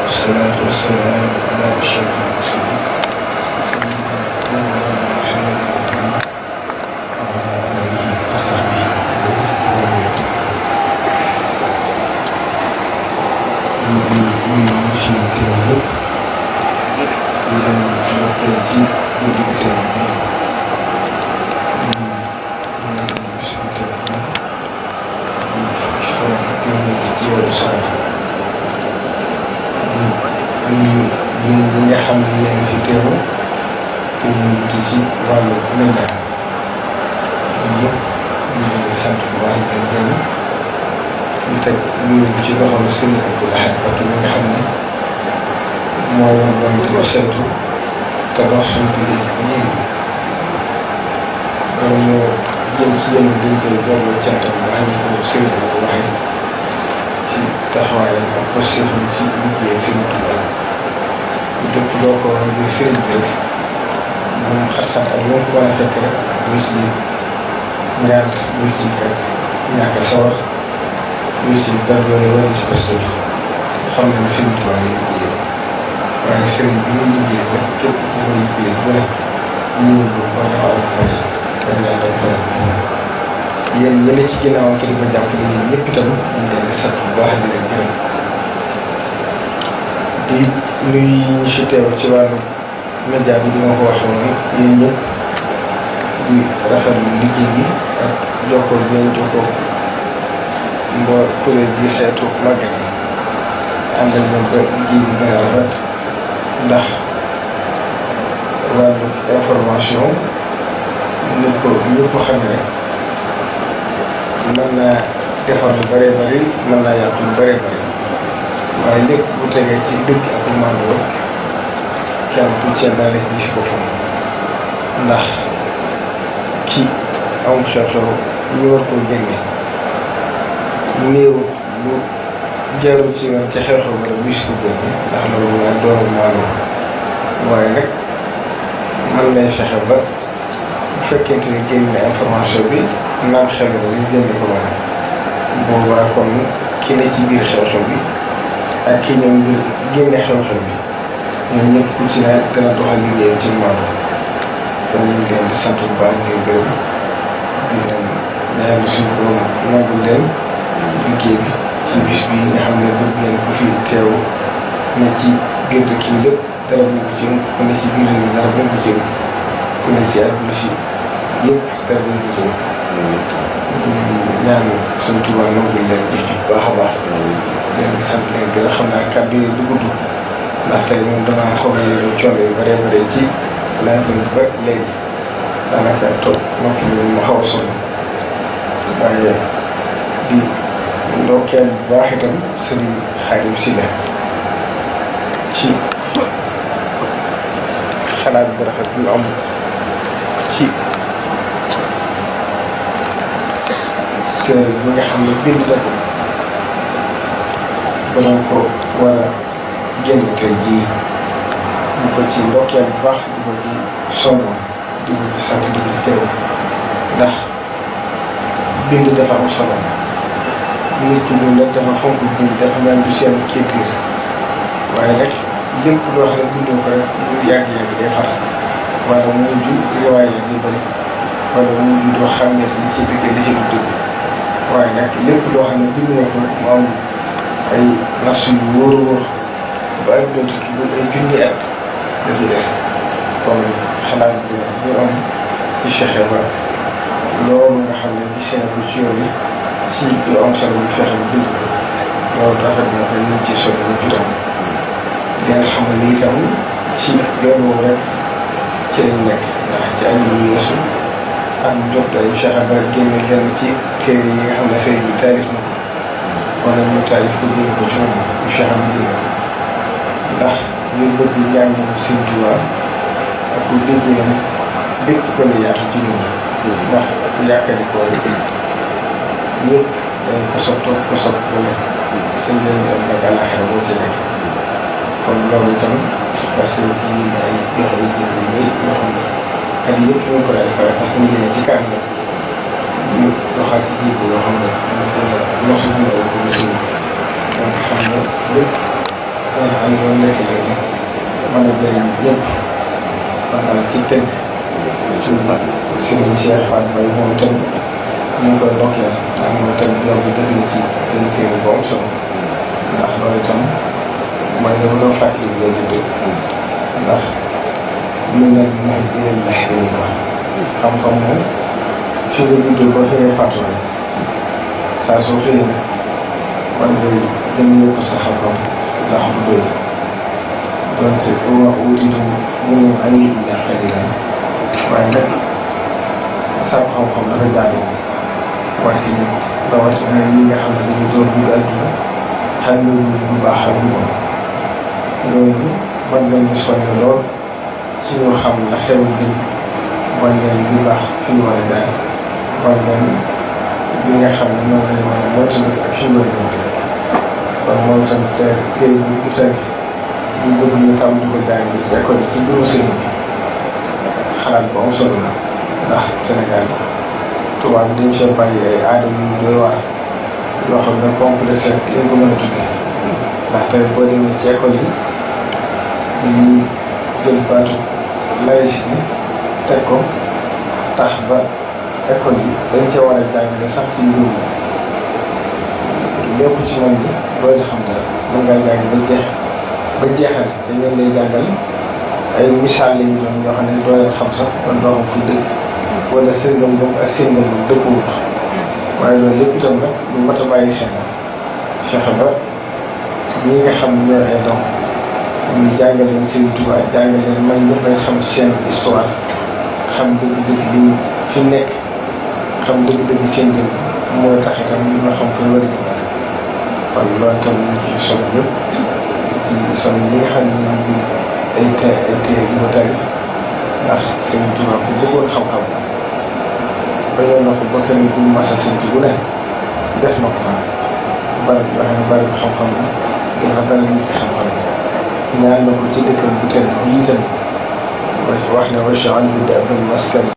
wasalaatu wasalaamu ala ashrafil mursaliin sayyidina Muhammadin wa ala aalihi wa sahbihi ñu ci teew yëpp ñu doon ndokkeel ci guddi gu tedd bi bis bu tedd bi fa yonent ci weeru Saar di nuyu yéen ñi nga xam ne yéen fi teew te yëngatu ci wàllu média yëpp ñu leen di sant bu baax di leen gërëm ñu teg nuyu bi ci loxol Sëriñ Abdul Ahad Mbacké mi nga xam ne moo yor doon di ko saytu te dox suñu liggéey bi yéen loolu moo jëm ci yéen dañ koy booloo cantam baax ñu ko sëriñ bi waxee ci taxawaayam ak postéefam ci liggéey Sëriñ Tuubaa ñu dëpp loo ko ngir sëriñ bi rek moom xat-xat ak moom ko mën a fekk rek muy ci ñaar muy ci ñàkk a sawar muy ci dara loolu ci postéef xam na ne Sëriñ Tuubaa lay liggéey waaye sëriñ bi muy liggéey rek képp ku muy liggéey bu ne ñëw bu war na aw pare war naa doon faral yéen ñeneen ci ginnaaw te di ko jàppale yéen ñëpp itam ñu ngi leen di sant bu baax di leen gërëm di nuyu ñu fi teew ci wàllu média bi dina ko waxee woon yéen ñëpp di rafetlu liggéey bi ak jokkoo bi ngeen jokkoo kuréel bi saytu màggal bi ànd ak ñoom ba liggéey bi gën a rafet ndax wàllu information nit ko ñëpp xam ne mën naa defar lu bëree bëri mën naa yàq lu bëree bëri waaye lépp bu tegee ci dëgg ak maandu kenn ku ci daal di gis boppam ndax ki am xew-xew ñu war koo génne néew lu jaarul ci yoon ci xew-xew ba rek gis ko génne ndax loolu mooy doomu maandu waaye nag mën nay fexe ba bu fekkente ni génne information bi naan xel la ñu génne ko woon boobaa kon ki ne ci biir xew-xew bi ak ki ñëw ngir génne xew-xew bi ñoom ñëpp ku ci ne dana doxal liggéeyam ci maanu kon ñu ngi leen di sant bu baax di leen gërëm di leen ñaan suñu borom nangu leen liggéey bi ci bis bi nga xam ne bëgg ngeen ko fi teew ne ci biir dëkk yi lépp dara bu ko ci ëmb ku ne ci biir réew mi dara bu ko ci ëmb ku ne ci àdduna si yëpp dara bu ko ci ëmb ñaan suñu Tuubaa nangul leen jëf bu baax a baax leen sant leen gën a xam naa kàddu yi du gudd ndax tey moom damaa xaw a yore coono yu bëree bëri ci laaj ko ba léegi daanaka toog noppi bi mu xaw a sonn waaye di ndokkeel bu baax itam Sëriñ Xaadim Sylla ci xalaat bu rafet bu am ci téere bi nga xam ne bind la ko ba ko war a génn tey jii ñu ko ci ndokkeel bu baax di ko ci sonn di ko ci sant di ko ci teew ndax bind dafa am solo nit ki ñun nag dafa fonk bind dafa mel du seen kéetiir waaye rek lépp loo xam ne bindoo ko rek lu yàgg-yàgg day far wala mu mujj riwaaye di bëri wala mu mujj doo xam ne li ci dëgg li ci du dëgg waaye nag lépp loo xam ne bind nga ko mu am ay nas yu wóor a wóor ba ay doon tukki ba ay junni at dafa des kon xalaat bi ñu am ci fexe ba loolu nga xam ne gis nañ ko ci yoon yi ci yu am solo yu fexe ba bind ko loolu rafet na ko ñu ci solo ñu fi tam di nga xam ne lii tam ci yoon woowu rek ci lañ nekk ndax ci ay yu weesu ak jot dañu fexe ba génne lenn ci téere yi nga xam ne sëriñ bi taalif na ko wala ñu taalif ko génne ko ci moom ñu fexe ba génne ndax ñu bëgg njàngam Sëriñ Tuubaa ak ku dégginam bépp ko ne yaatu ci nit ñi ndax ku yàkkali ko rek ñëpp dañ ko sopp ko sopp ko ne sëñ lañu am nag àllaaxira boo ci nekk kon loolu itam parce que ci yéen ay jox ay jëf yu bëri yoo xam ne at yii yëpp ñu ko daal di faral parce que yéen ci kanam nag ñu doxal ci jéego yoo xam ne dañu gën a nosu ñu ko suñu donc xam ne lépp loolu nekk léegi mën a jëriñ ñëpp kon daal ci tënk ci Serigne Cheikh Fall Mbaye moom itam ñu ngi koy ndokkeel ndax moom itam yow bi def na ci benn téere bu am solo ndax loolu itam mooy li ma doon fàttali léegi de ndax lu ne mooy yeneen ndax dañuy wax xam-xam moom fi nga juddoo ba fi ngay fàttu rek saa soo xëyee rek war ngay gën a yokk sa xam-xam ndax du doy donte wax wutitu mënul ay nit ñi ak xëy waaye nag sàkku xam-xam dafa jaadu war ci nit rawatina ñi nga xam ne dañuy door dugg àdduna xam ne bu baax ak bu bon loolu mën nañu soññ lool si ñu xam la xew gën wan leen bu baax fi ñu war a jaar wan leen li nga xam ne moom lañ war a moytu ak fi ñu war a yëngu kon moom itam tey bu mu tënk ñu bëgg ñu tam di ko jàng ci école ci mbiru sëriñ bi xalaat bu am solo la ndax Sénégal tubaab bi dañ see bàyyi ay aada yu doy waar yoo xam ne complexe rek lañ ko mën a tuddee ndax tey boo demee ci école yi dañuy jël baatu laïcité teg ko tax ba école yi dañ ca war a jàngale sax ci mbirum lépp ci moom bi doo ci xam dara mën ngaa jàng ba jeexal te ñoom lay jàngal ay misaal la ñu doon yoo xam ne doo leen xam sax wala doo xam fu dëkk wala seen ngëm-ngëm ak seen ngëm-ngëm dëppwut waaye loolu lépp itam nag lu mat a bàyyi xel la fexe ba ñi nga xam ne ñooy ay doom ñu jàngal leen seen tubaab jàngal leen may ñëpp ay xam seen histoire xam dëgg-dëgg li fi nekk xam dëgg-dëgg seen dëgg mooy tax itam ñu nga xam fa war a jëm kon loolu itam ñu ci sonn ñëpp ci sonn ñi nga xam ne ñu ay téere yu ko tarif ndax seen tubaab ku bëggoon xam-xam bañoon na ko ba kenn du masa sënti bu ne def na ko fa barab yoo xam ne barab xam-xam la dafa dara nit ki xam-xam ñaan na ko ci dëkkam bu tedd bi itam wax ne wa ja'alhu da'ban maskana